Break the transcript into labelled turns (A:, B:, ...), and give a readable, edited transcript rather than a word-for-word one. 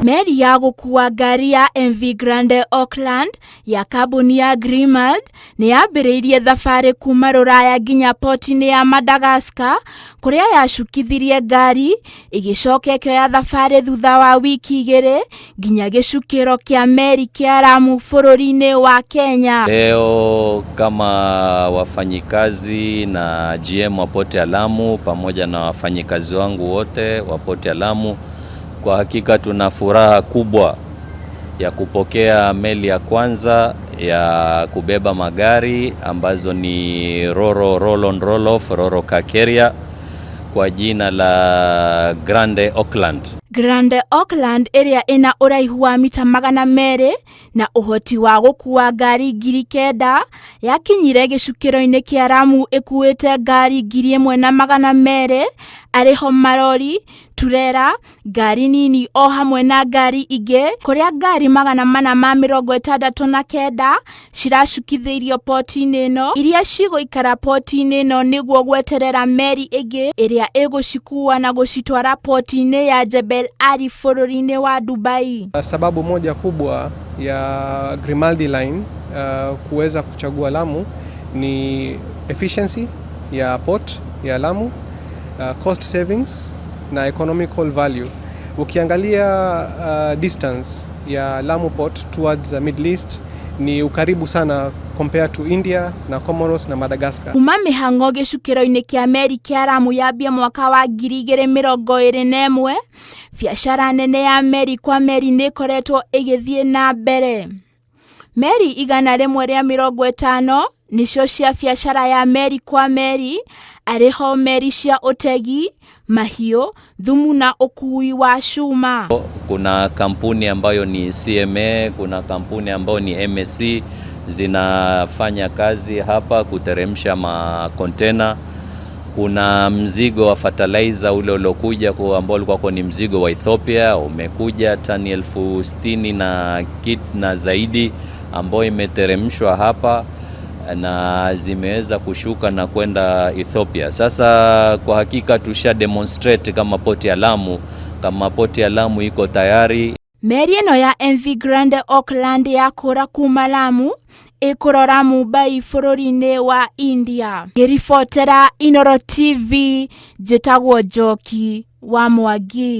A: Meri ya gũkua ngari ya MV Grande Auckland ya kambuni ya Grimald nĩ yambĩrĩirie thabarĩ kuma Rũraya nginya poti-inĩ ya Madagascar kũrĩa yacukithirie ngari ĩgĩcoka ĩkĩoya thabarĩ thutha wa wiki 2 nginya gĩcukĩro kĩa meri kĩa Lamu bũrũri-inĩ wa Kenya.
B: Leo kama wafanyikazi na GM wa poti ya Lamu pamoja na wafanyikazi wangu wote wa poti ya Lamu, kwa hakika tuna furaha kubwa ya kupokea meli ya kwanza ya kubeba magari ambazo ni Roro Roll on Roll Off Roro Car Carrier kwa jina la Grande Auckland.
A: Grande Auckland ĩrĩa ĩna ũraihu wa mita 200 na ũhoti wa gũkua ngari 9,000 yakinyire gĩcukĩro-inĩ kĩa Lamu ĩkuĩte ngari 1,200 arĩho marori, turera, ngari nini o hamwe na ngari ingĩ kũrĩa ngari 469 ciracukithĩirio poti-inĩ ĩno iria cigũikara poti-inĩ ĩno nĩguo gweterera meri ĩngĩ ĩrĩa ĩgũcikua na gũcitwara poti-inĩ ya Jebel Ali bũrũri-inĩ wa Dubai.
C: Sababu moja kubwa ya Grimaldi Line kuweza kuchagua Lamu ni efficiency ya port ya Lamu, cost savings na economical value. Ukiangalia distance ya Lamu port towards the Middle East ni ukaribu sana compared to India na Comoros na Madagascar.
A: Kuma mĩhang'o gĩcukĩro-inĩ kĩa meri kĩa Lamu yambie mwaka wa 2021, biacara nene ya meri kwa meri nĩ ĩkoretwo ĩgĩthiĩ na mbere. Meri 150 nĩcio cia biacara ya meri kwa meri arĩho meri cia ũtegi, mahiũ, thumu na ũkui wa cuma.
B: Kuna kampuni ambayo ni CMA, kuna kampuni ambayo ni MSC zinafanya kazi hapa kuteremsha makontena. Kuna mzigo wa fertilizer ule uliokuja ambao ulikuwa ni mzigo wa Ethiopia umekuja tani 60,000 na kit na zaidi ambayo imeteremshwa hapa na zimeweza kushuka na kwenda Ethiopia. Sasa kwa hakika tusha demonstrate kama poti ya Lamu, kama poti ya Lamu iko tayari.
A: Meri ĩno ya MV Grande Auckland yakũra kuma Lamu ĩkũrora Mumbai bũrũri-inĩ wa India. Ngĩribotera Inooro TV njĩtagwo Njoki wa Mwangi.